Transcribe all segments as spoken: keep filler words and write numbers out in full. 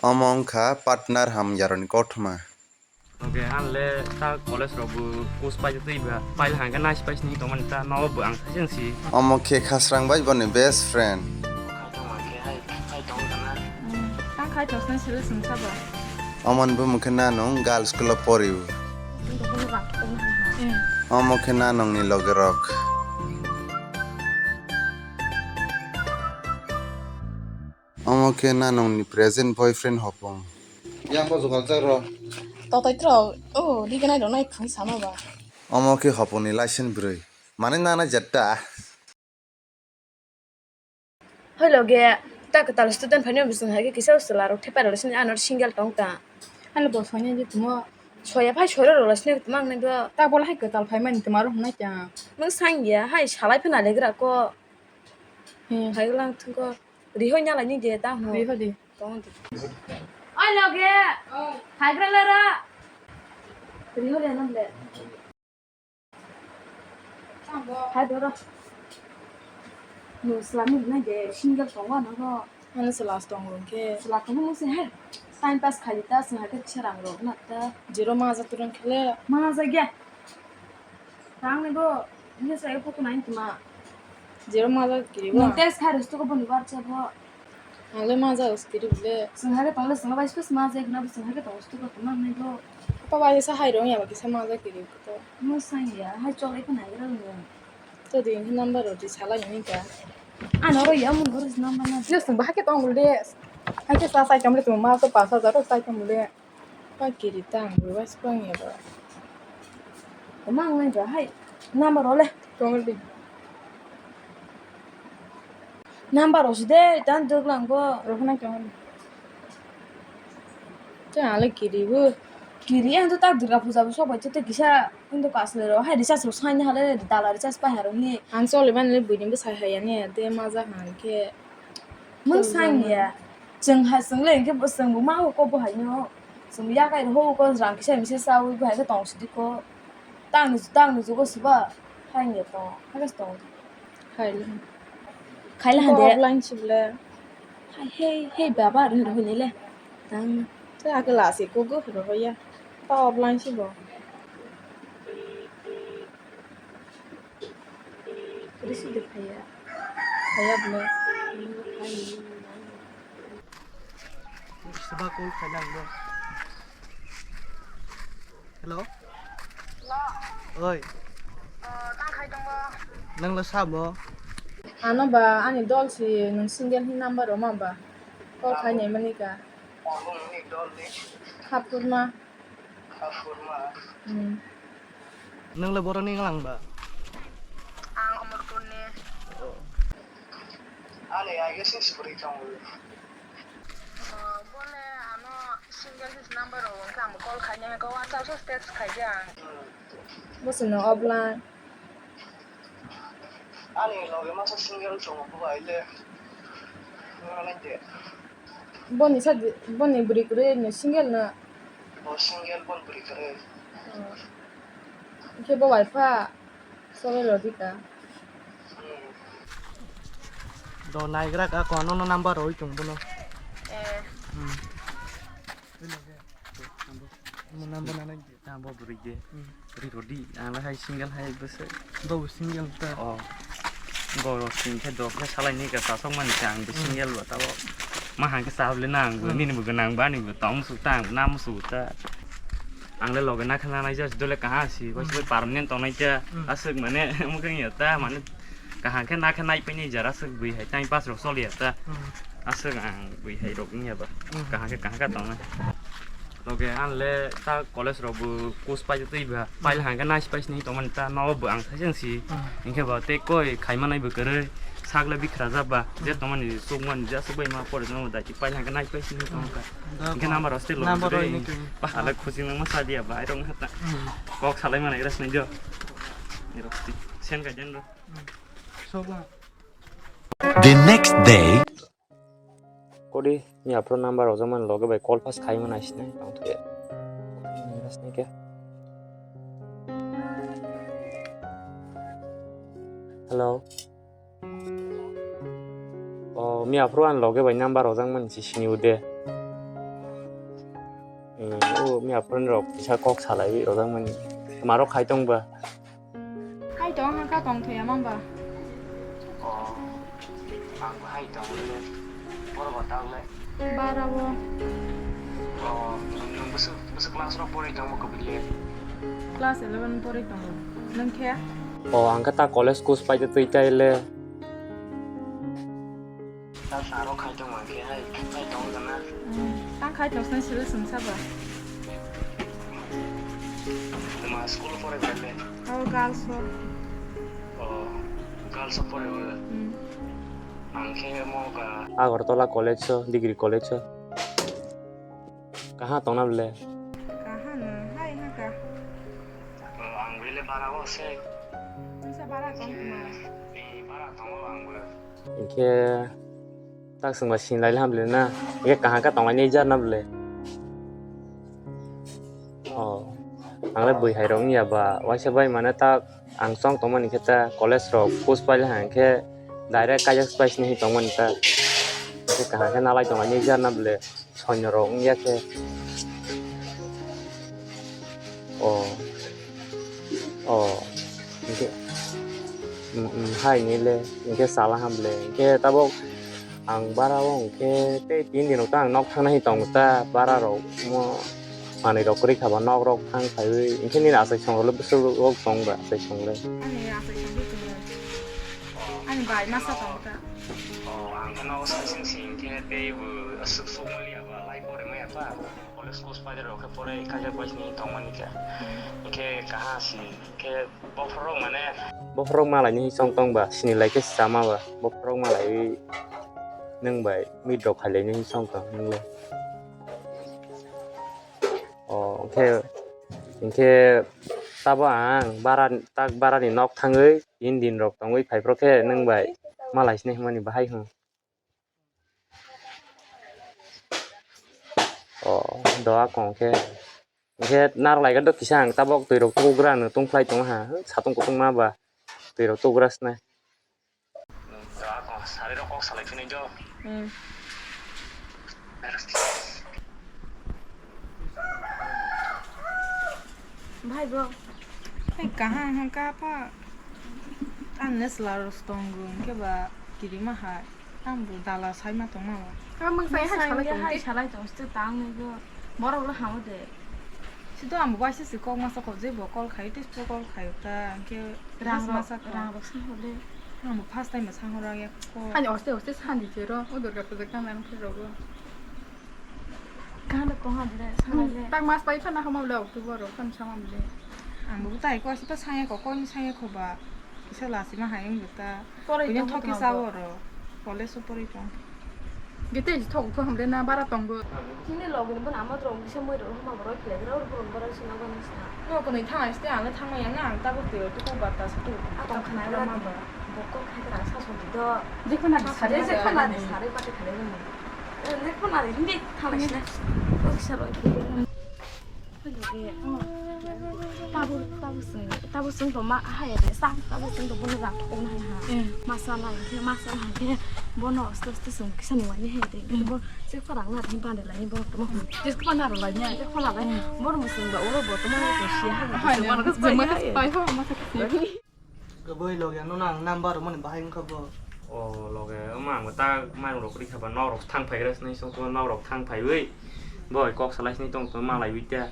Omo wngkha partner hamyarokni kothoma. Oke, ang le ta college rok bo course paijak twi ba, pail hangkhe nai spice ni tongmani ta nogo bo ang thaiseng si. Omo khe Khasrang bai boni best friend. Tang khai tosna sele sung sabo. Omo ni bumung khe Nanung, girls school o pori o. Omo khe Nanung ni loge rok. Omo khe Nanung ni present boyfriend Hopung. Yang bo jugal jak ro. Totai tro, oh, di ganai rok nai khung sama ba. Omo khe Hopung ni license bwrwi. Mane nana jetta. Hoi loge, ta kwtal student phaino bising hai khe kisa usla rok thepa rok sini ano single tong ta. Ano bo sonya je tumo. Soya phai soro rok sini tuma ang nai do. Ta bola hai kwtal phai mani tuma rok nai ta. Mung sang ya, hai salai phana legra ko. Hmm. Hai lang thung ko. Rihoi nyalai ni de ta ho. Rihoi di. Tong di. Oi loge. Hai gra le ra. Rihoi le nam le. Hai doro. Nung slam ni nai de single tong wa no. Ano se last tong rong ke. Slam tong mo se hai. Time pass khai ta se hai ke kisa rang rok na ta. Zero ma ja turang khele. Ma ja ge. Tang ni bo, ini saya photo nai tuma. Zero ma ja kiri bo. Nung test khai resto ko boni WhatsApp bo. Ang le ma ja skiri bole. Sung hai ke tong le sung bai spas ma ja gna sung hai ke tong stu ko tuma nai bo. Pa bai sa hai rong ya ba kisa ma ja kiri ko. Mo sang ya, hai chole ko nai ra nung. To din number ro di sala ni ka. Ano ro ya mun ro number na. Yo sung ba ke tong le. Hai ke sa sai kam le tuma ma so pa sa ja ro sai kam le. Pa kiri tang, bai bai sipang ya ba. Tama ang nai ba hai. Number ole. Tong di. Number osi de, dan dok lang bo. Rohna tong di. Te ale kiri bo. Kiri ang to ta Durga Puja bo sok bai te kisa, ang to kasle ro. Hai recharge ro sai ni hale, dala recharge pa haro ni. Ang chole ban le buini bo sai hai ani, te ma ja han ke. Mung sang ya. Chwng hai chwng le hwnkhe bo chwng bo ma o ko bo hai no. Chwng ya kai ho ko rang kisa misa sa wi bo hai khe tong sidi ko. Tang ni tang ni jugo siba. Hai ni to. Hai kas tong. Hai le. Khai la hande. Offline sibla. Hai hey hey baba ri ri ni le. Tang. Te akla si ko go ro ya. Ta offline sibo. Risi de phaya. Phaya bole. Seba call khaina ang bo. Hello. Hello. Oi. Oh, tang khai tongo. Nang lo sabo? Ano ba ani dol si nung single ni number o ma ba. Call khai nai mani ka. Abo ni dol ni. Khapurma. Khapurma. Hmm. Nang le boroni ngang ba? Ang Amarpurni. Oh. Ani age sing sibri tong. Oh, bole ano single his number o wngkha ang call khaina ko WhatsApp so text khaija ang. Hmm. Bosino offline. Ani loge masa single tongo bo aile. Nang le. Boni sa di, boni bwrwi kwrwi no single no. Bo single bon bwrwi kwrwi. Oh. Khe bo bai pha. Solo lodi ka. Hmm. Do naigra ka ko no number roi chung bono. Eh. Hmm. Mo number na nai. Tang bo bwrwi de. Hmm. Ri rodi, ang le hai single hai bwswk. Bo single ta. Oh. Bo rok sing khe dok khe salai ni ka sasok mani ka ang bo single ba tabo. Ma hang khe sahab le na ang bo nini bo gwnang ba ni bo tong su ta ang bo nam su ta. Ang le loge na khana nai just dole kaha si, bai permanent tong nai ta. Hmm. Aswk mane mukeng ya ta mane kaham khe na khe nai pai ni jara aswk bui hai time pass rok choli ya ta. Hmm. Aswk ang bui hai rok wngya ba. Hmm. Kaham khe kaham khe tong nai. Loge ang le ta college rok bo course pai twi ba, pai hang khe nai pai sini tong mani ta no bo ang thaiseng si. Hmm. Hingke ba tei koi khai manai bo kwrwi sak le bikra ja ba je tong mani suk mani ja suk bai ma pore no da ki pai hang khe nai pai sini tong ka. Da hingke ko. Number rok stay lo number rok ni khe. Pa hala khusi nang ma sa dia ba ai rong hata. Hmm. Kok salai manai ras nai jo. Ni rok ti sen ka jen ro. Hmm. So ba. The next day. Kodi ni aphuru number rok jama loge bai call pass khai mana sinai tong thwe. Sinai ke. Hello. Oh, mi aphuru an loge bai number rok jang mani si sini ude. Eh, o miya friend rok kisa kok salai rojak mani. Tma rok khai tong ba? Hai tong, ha ka tong thoya mang ba? Oh, ang bo hai tong le. Boro bo tang le. Bara bo. Oh, nwng bwswk, bwswk class rok pori tong bo kwbili? Class eleven pori tongo. Nwng khe? Oh, ang khe ta college course pai twi tai le. Ta saro khai tong ma khe hai, khai tong jana. Hmm, tang khai tong sini sila sungsa ba. Tuma school pore ba le? Oh, girls ho. Oh, girls ho pore ba. Hmm. Ang khe mo ka. Agartala college ho, degree college ho. Kaha tong na bole? Kaha no, hai ha ka. Oh, ang bile bara o se. Nungsa bara tong ma. Ni bara tong ang bile. Hinkhe tak swngba sinlai ham le na? Hinkhe kaham khe tonglainai jar na bole? Oh, ang le bwihai rok wngya ba, waisa bai mane tak ang chong tongmani khe ta college rok post paile hang khe direct kaijak pai sini tongmani ta. Hinkhe kaham khe nalai tonglainai jar na bole? Soinyorok wngya khe. Oh. Oh. Hinkhe, mm, mm, hai ni le. Hinkhe sala ham le. Hinkhe tabok ang bara o hinkhe tei tin din rok ta ang nok thangna hi tong ta bara rok mo manwi rok kwrwi kha ba nok rok thang phaiwi. Hinkhe nini achai song rok le bwswk rok tong ba achai song le? Ani achai song le tong rok. Ani bai masa tong ta. Oh, ang khe nogo sai sing sing khe tei bo aswk suk mali aba lai pore maya pa. College school spider rok khe pore kaiya bai sini tongmani khe. Hinkhe kaha si khe bophorok mane. Bophorok malai ni song tong ba sini lai khe sama ba. Bophorok malai nwng bai meet rok khailai ni song tong nwng le. Oh, hinkhe, hinkhe tabo ang bara, tak bara ni nok thangwi tin din rok tongwi phai phro khe nwng bai malai sini hwnmani bahai hwn. Oh, doa kong khe. Hinkhe narwk lai khe do kisa ang tabok twi rok tukugra no tungkhlai tong ha. Satung kutung ma ba twi rok tukugra sna. Doa kong sari rok kok salai phini jo. Hmm. Bhai bo. Hai kaham hwn ka pha. Ang ne sla rok tong gun ke ba kiri ma hai. Ang bo dala sai ma tong ma ba. Ka mung sai hai salai tong te. Salai tong stu tang ne go. Borok lo hamo de. Sido ang bo waisa si kok masa kok je bo call khai te call khai ta ang ke rang rok masa kok. Rang rok sa hole. Ang bo first time sa hora ya ko. Ani oste oste sandi chero o Durga puja ka nang phiro go. Kahana tong ha bole, sanai le. Tak mas pai phana hama bole October rok phana sama bole. Ang bo tai ko asita sanya ko koni sanya ko ba. Kisa lasi ma hayung beta. Poroi tong thoki sa oro. College so poroi tong. Gete ji thok ko hamle na bara tong bo. Chini logi ni bana amot rong kisa moi rong hama boroi khle gra ur borong boroi sina bani sina. No ko ni thang aiste ang thang yang na ang ta bo tiro to ko bata sa to. A tong khana gra ma ba. Bokol khai gra sa so di do. Jekho na sare jekho na sare pati khale ni. Nek phone ari hindi thanglai sini. Kok saro ki. Tabuk tabuk sung tabuk sung to ma hai de sang tabuk sung to bono rak ko na ha. Masa lai ke masa lai ke bono sto sto sung kisa ni wani hai de. Bo se khorang na thim pande lai bo to ma. Jis ko na lai ni. Se khorang lai. Bono sung ba ulo bo to ma ko si ha. Hai ne. Pai ho masa ki. Kwbwi logi ano nang number mani bahai wngkha bo. O loge, omo ang ta mairung rok ri kha ba, nok rok thang phai gra sini song to, nok rok thang phai wi. Boi kok salai sini tong to malai wi ta.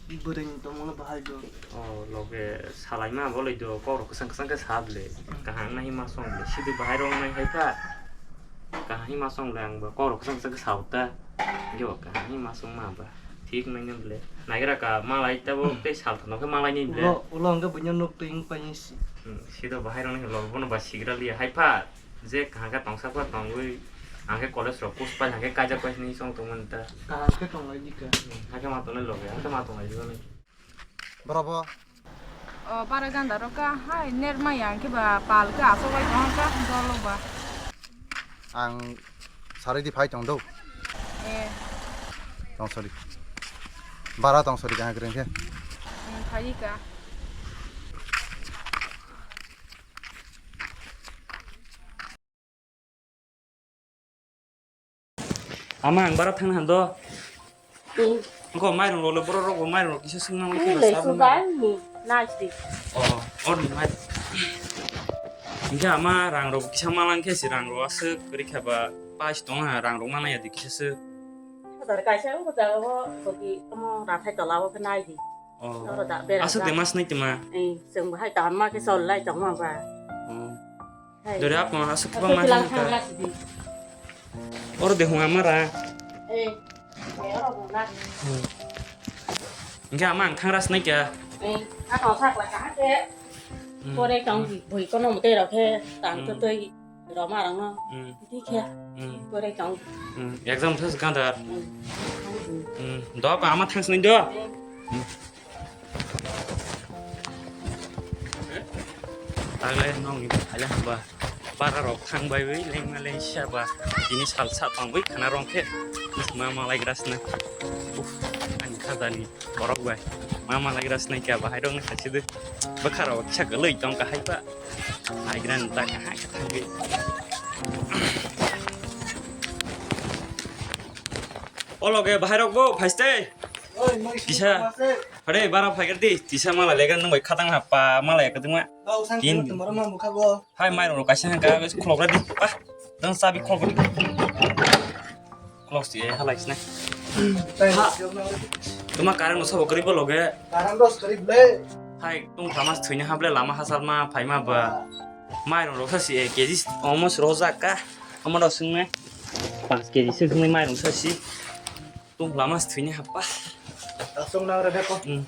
Bwrwi ni tongmano bahai do. O loge, salai ma bolai do, kok rok kwchang kwchang khe sa bwle. Kaham nahi ma song bwle, sidi bahai rok nai hai kha. Kaham hi ma song bwle, ang bo kok rok kwchang kwchang khe sa ta. Yo kaham hi ma song ma ba. Thik nai nang bwle. Naigra ka malai tabo tei sal thano khe malai ni bwle. Ulo, ulo hwnkhe buino nuk twi wng pai si. Hmm, sido bahai rok ni lo bono ba sigra liya hai pha. Je kaham khe tongsa pha tongwi. Ang khe college rok kus pai hwnkhe kaijak pai sini song tongmani ta. Kaham khe tonglai di ka. Hmm, hakhe ma tongnai loge, hakhe ma tonglai di bani. Boro bo. O bara ganda rok ka hai net ma yang khe ba pal khe asok bai tong ka dol ba. Ang sari di phai tong do. Eh. Tong sori. Bara tong sori ka greng khe. Hmm, phai ka. Ama ang bara thangna hando. Hmm. Engko mairung rok le borok rok bo mairung rok kisa sung nang khe le sab nang. Nai si. Oh, or ni mai. Engke ama rang rok kisa malang khe si rang rok aswk kwrwi kha ba pais tong ha rang rok mana ya di kisa se. Hazar kaisa o jaga o kopi omo rathai tola o khe nai di. Oh. Oro da bera. Aswk de mas nai tima. Eh, chwng bahai tahon ma khe sol lai tong ma ba. Oh. Hai. Dore apno aswk ba ma. Oro de hunga mara. Eh. Eh, oro hunga. Hmm. Engke ama ang thang ras nai kya. Eh, ako sak la kaha ke. Hmm. Pore tong bui kono mutei rok khe tang to toi roma rang no. Hmm. Di khe. Hmm. Pore tong. Hmm. Exam thas gandar. Hmm. Hmm. Do pa ama thang sini do. Eh. Hmm. Tagle nongni phaila hwnba bara rok thang bai wi lengma lengsa ba tini sal sa tongwi khana rong khe ma malai grasna. Uf, ani khajani borok bai ma malai grasna kya bahai rok ni khachide bwkha rok kisa kwlwi tong kahai ba naigrani ta kahai khe thangwi. O loge bahai rok bo phaiste. Oi, moi kisa. Hare bara phaigar di, tisa mala legar nung bai khatang ha pa mala ya kadung ma. Tin. Hai mai rok kaisa hang ka khulok ra di. Pa. Dang sabi khulok di. Khulok si halai sna. Tuma karang no sabo kari bo loge. Karang dos kari ble. Hai tung thamas thuina ha ble lama hasal ma phai ma ba. Mai rok sa si ek kg almost rojak ka. Amaro sung ne. Panch kg sung ne mai rok sa si. Tung lama se thwini happa. Asong nang rede ko. Hmm.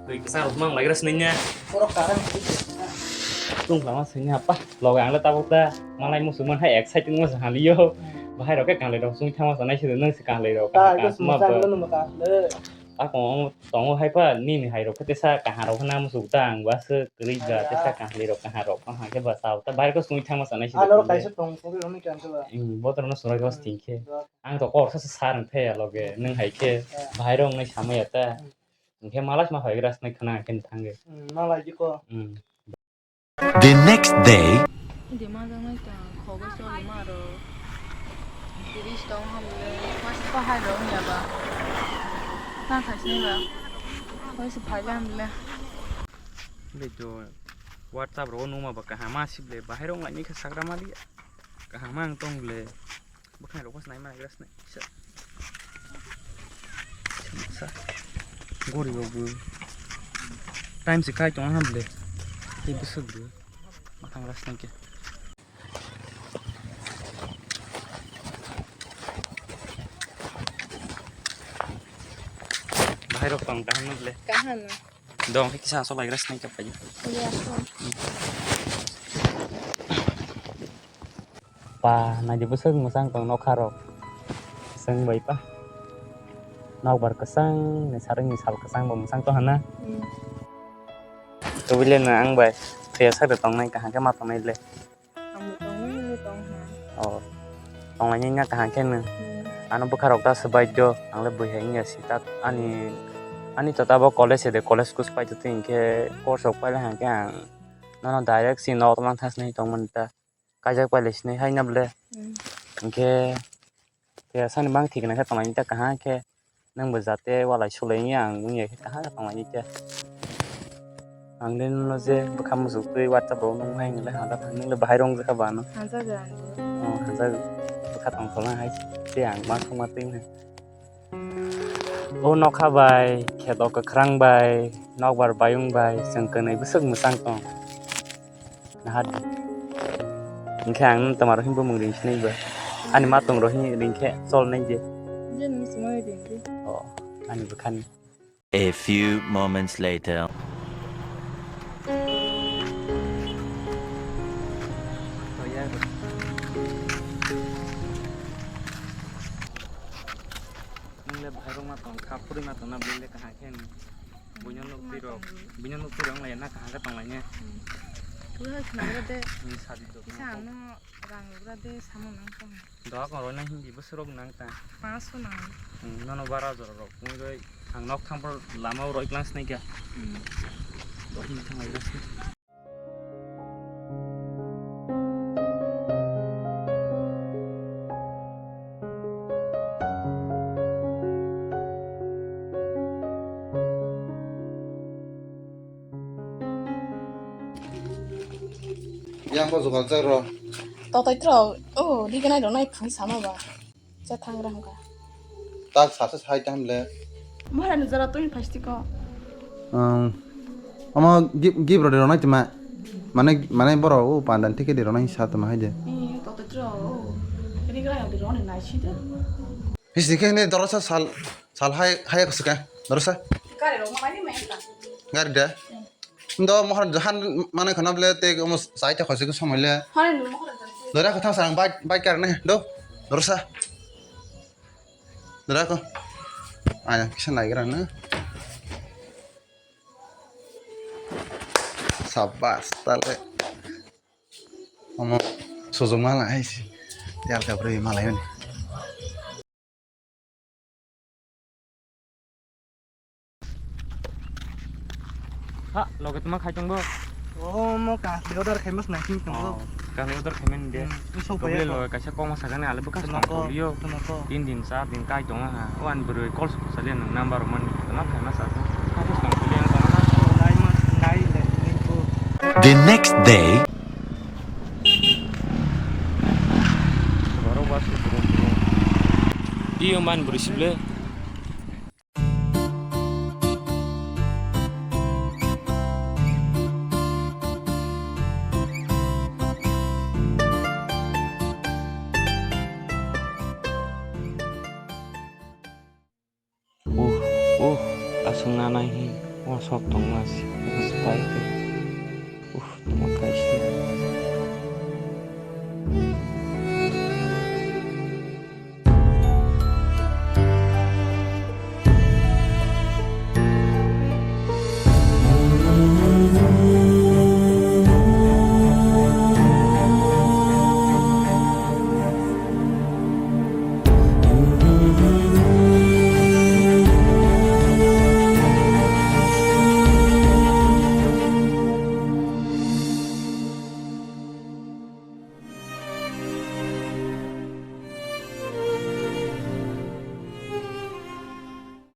Twi kwchang rok mang lai gra sini nya. Borok karang. Tung lama se thwini happa. Loge ang le tabuk ta. Malai musu man hai exciting musu haliyo. Bahai rok ke kanglai rok sung thangma sanai se nang se kanglai rok. Ta kaham ko kaham suma ma chang ba. Lo numa ka le. Ako tongo hai pa nini hai rok ke tesa kaham rok na musu ta ang ba se kri ga tesa kanglai rok kaham rok ha ke ba ta ta bahai ko sung thangma sanai se. Ano rok kaisa tong ko ro ni kan se ba. Hmm, botor no surai ko sting khe. Ang to kok sa sa sa rang the ya loge, nwng hai khe bahai rok nai samaya ta. Hwnkhe malai ma hoi gra snai khna khe thangwi. Hmm, malai di ko. Hmm. The next day. Dima jang nai ta khogo choli ma ro. Tiris tong ham le, mas pa hai ro nya ba. Ta khai snai ba. Hoi se phai ba ham le. Le do WhatsApp ro numa ba kaham ma sib le bahai rok nai ni kha sagra ma li. Kaham ma ang tong le. Bwkhani rok phano naima naigra sini. Sa. Sa. Gori rok bo. Time se kai tong ham le. Tei bwswk bo. Mathang ras nang khe. Bahai rok tong kaham no le. Kaham no. Dong khe kisa asok lai gra sini khe pai. Iya, so. Pa, naidi bwswk mwchang tong nokha rok. Kwchang bai pa. Nokbar kwchang, ni sarungni sal kwchang bo mwchang tong hana. Hmm. Tubui le no ang bai. Phiya sak de tongnai kaham khe ma tongnai le. Ang bo tongnai hwnwi tong ha. Oh. Tonglainai na kaham khe no. Hmm. Ano bwkha rok ta swbai do. Ang le bui hai wngya si ta ani, ani to ta bo college se de college kus pai to twi hwnkhe course rok pai le hwnkhe ang nono direct si nok tongma thasnai tongmani ta. Kaijak pai lai sinai hai na ble. Hmm. Hwnkhe phiya sani mang thik nang khe tonglai ta kaham khe nwng bo jate walai sulai wngya ang wngya khe kaham khe tonglai ta. Ang le nono je bwkha muchuk twi WhatsApp rok nung hai nwng le hanja thang nwng le bahai rong jakha ba ano. Hanja ga ang bo. Oh, hanja bwkha tong thola hai se ang ma thangma twi wngkha. O nokha bai, kheto kwkhrang bai, nokbar bayung bai, chwng kwnwi bwswk mwchang tong. Nahardi. Hinkhe ang nwng twma rohini bumung ring sinai ba. Ani matwng rohini ring khe chol nai je. Je nwng swmai ring di. Oh, ani bwkhani. A few moments later. Nwng le bahai rok ma tong kha, phuri ma tong na, bini le kaham khe nwng. Buino nuk twi rok, buino nuk twi rok wng lai na kaham khe tong lai ne. Hmm. Twi hai khna gra de. Nwng sadi do. Kisa ano rang gra de, samung nang tong. Doha kong roi na hindi bwswk rok nang ta. Panch so nang. Hmm, nono bara jora rok. Nwng roi ang nok thang por lama roi klang snai kya. Hmm. Doha hindi thang lai gra snai. Yang bo jugal jak ro. Totai tro, oh, di ganai ro nai phang sama ba. Cha thang ram ka. Ta sa sa sai tam le. Mara ni jara tui phasti ko. Um, ama gib, gib ro de ro nai tima. Mane, mane boro o pandan tike de ro nai sa tuma hai de. Eh, totai tro, oh. Ini gara yang di ro ni nai si de. Hisi ke ne dorosa sal, sal hai, hai ko suka. Dorosa. Gari ro ma ni mai ka. Gari da. Hmm. Ndo mohor jahan mane khana ble te mo sai ta khosi ko samai le. Hare no mohor jahan. Dora ko thang sang bike, bike kar ne do. Dorosa. Dora ko. Aya kisa nai gra na. Sabas tale. Omo sujung mala hai si. Yar ka bri mala yoni. Ha, loge tuma khai tongbo. Oh, mo kahli order khai mas nai king tongbo. Oh, kahli order khai men de. Hmm, so Tobile paya lo ko. Kaisa kok ma sakani ale bwkha Tuma song ko, tolio. Tuma ko. Tin din, char din kai tongo ha. O ani bwrwi call saliya nwng number rok mani. Tuma khai ma sa. Khai song tolio ang tongma. Nai ma, nai le, nai ko. The next day. Borok wasu burung burung. Iyo man bwrwi sible. Uh, uh, aswk nanai hi, o sok tongma si, spy khe. Uh, tongma kaisa.